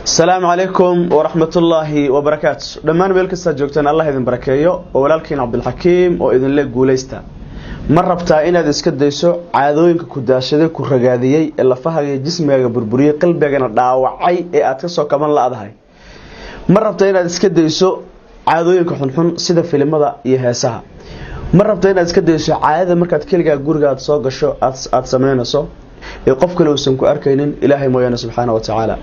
Asalaamu calaykum waraxmatullaahi wabarakaatu. Dhammaan meel kastaad joogtaan, Allah idin barakeeyo. Oo walaalkiin Cabdilxakiim oo idinle guulaysta. Ma rabtaa inaad iska dayso caadooyinka ku daashaday, ku ragaadiyey, ee lafahaaga iyo jismigaaga burburiyey, qalbigana dhaawacay, ee aad kasoo kaban la-dahay? Ma rabtaa inaad iska dayso caadooyinka xunxun sida filimada iyo heesaha? Ma rabtaa inaad iska dayso caadada markaad keligaa guriga aad soo gasho aad sameynayso ee qof kale uusan ku arkaynin, Ilaahay mooyaane subxaana wa tacaala,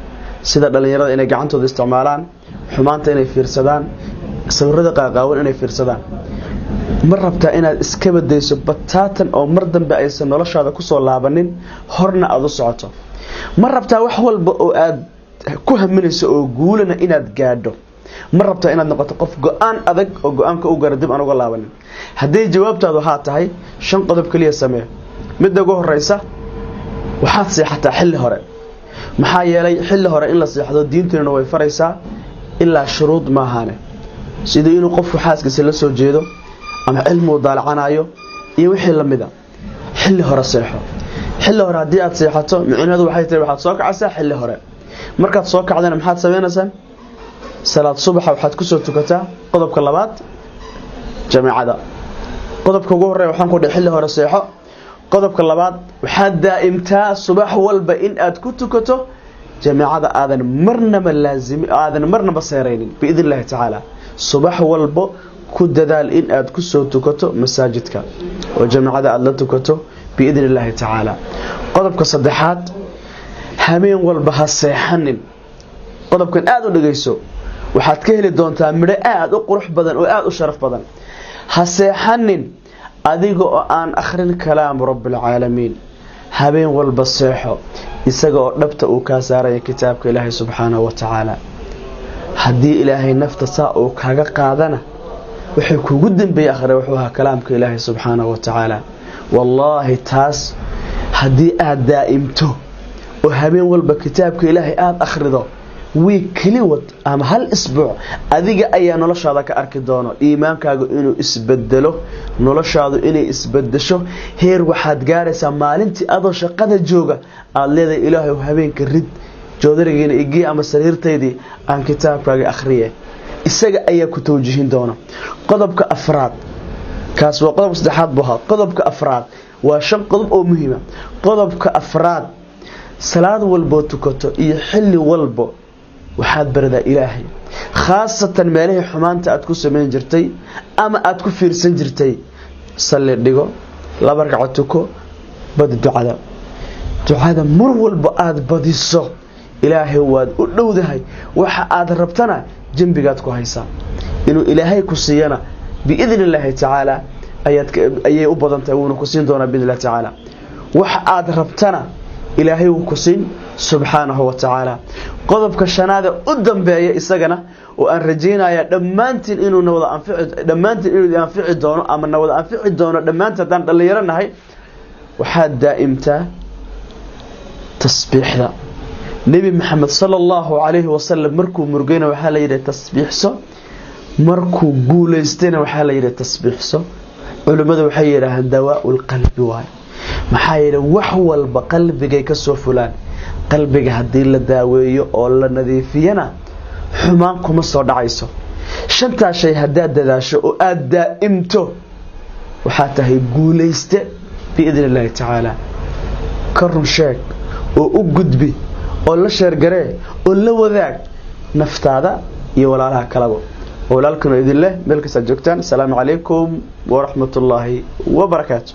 sida dhallinyarada inay gacantooda isticmaalaan, xumaanta inay fiirsadaan, sawirada qaaqaawan inay fiirsadaan? Ma rabtaa inaad iska badayso bataatan oo mar dambe aysan noloshaada kusoo laabanin, horna aada u socoto? Ma rabtaa wax walba oo aad ku haminayso oo guulana inaad gaadho? Ma rabtaa inaad noqoto qof go-aan adag oo go-aanka u gara dib aan uga laabanin? Hadday jawaabtaadu haa tahay, shan qodob keliya samee. Midda ugu horeysa, waxaad seexataa xilli hore. Maxaa yeelay, xilli hore in la seexdo diintunina way faraysaa, ilaa shuruud maahaane, sida inuu qofku xaaskiisa la soo jeedo ama cilmuu daalacanayo iyo wixii lamida. Xilli hore seexo. Xilli hore haddii aad seexato, micnaheedu waxay tahay waxaad soo kacaysaa xilli hore. Markaad soo kacdana maxaad samaynaysaa? Salaad subaxa waxaad kusoo tukataa, qodobka labaad, jamaacada. Qodobka ugu horreeya waxaan ku dhihi xilli hore seexo. Qodobka labaad, waxaad daa'imtaa subax walba in aad ku tukato jamaacada, aadan marnaba laazimi, aadan marnaba seeraynin, biidn illahi tacaala. Subax walbo ku dadaal in aad ku soo tukato masaajidka oo jamaacada aada la tukato, biidn illaahi tacaala. Qodobka saddexaad, habeen walba ha seexanin. Qodobkan aada u dhegeyso, waxaad ka heli doontaa midho aada u qurux badan oo aada u sharaf badan. Ha seexanin adiga oo aan akhrin kalaamu rabbilcaalamiin. Habeen walba seexo isaga oo dhabta uu kaa saaraya kitaabka Ilaahay subxaanahu wa tacaala. Haddii Ilaahay nafta saa uu kaga qaadana, wuxuu kugu dambeeyey akhre wuxuu ahaa kalaamka Ilaahay subxaanahu wa tacaala. Wallaahi, taas haddii aada daa'imto oo habeen walba kitaabka Ilaahay aada akhrido, wiig keliwad ama hal isbuuc, adiga ayaa noloshaada ka arki doono iimaankaagu inuu isbedelo, noloshaadu inay isbedesho. Heer waxaad gaaraysaa maalintii adoo shaqada jooga aada leedahay: "Ilaahay, habeenka rid joodarigiina igii ama sariirtaydii aan kitaabkaaga akhriye." Isaga ayaa ku tawjihin doona. Qodobka afraad, kaas waa qodobka saddexaad buu ahaa. Qodobka afraad, waa shan qodob oo muhiima. Qodobka afraad, salaad walboo tukato iyo xilli walbo waxaad baradaa Ilaahay, khaasatan meelihii xumaanta aad ku samayn jirtay ama aad ku fiirsan jirtay. Salli dhigo, laba ragco tuko, badi ducada. Ducada mar walba aada badiso, Ilaahay waad u dhowdahay. Waxa aad rabtana dembigaad ku haysaa inuu Ilaahay ku siiyana, biidni illaahi tacaala, ayay u badan tahay. Wuuna ku siin doonaa biidni illahi tacaala. Waxa aad rabtana Ilaahay wuu ku siin subxaanahu wa tacaala. Qodobka shanaade u dambeeya isagana, oo aan rajaynaya dhammaantiin inuu nawada anfici, dhammaantiin inuu anfici doono ama nawada anfici doono dhammaantiin haddaan dhallinyaro nahay, waxaad daa'imtaa tasbiixda. Nebi Maxamed sala Allahu calayhi wasalam markuu murgayna waxaa la yidhi tasbiixso, markuu guulaystayna waxaa la yidhi tasbiixso. Culimmadu waxay yidhaahaan dawaau lqalbi waay. Maxaa yeele, wax walba qalbigay ka soo fulaan. Qalbiga haddii la daaweeyo oo la nadiifiyana, xumaan kuma soo dhacayso. Shantaa shay haddaad dadaasho oo aada daa'imto, waxaa tahay guulayste biidni illaahi tacaala. Ka run sheeg oo u gudbi oo la sheergaree oo la wadaag naftaada iyo walaalaha kalaba. Walaalkano idin leh, meel kastaad joogtaan, asalaamu calaykum waraxmatullaahi wabarakaatu.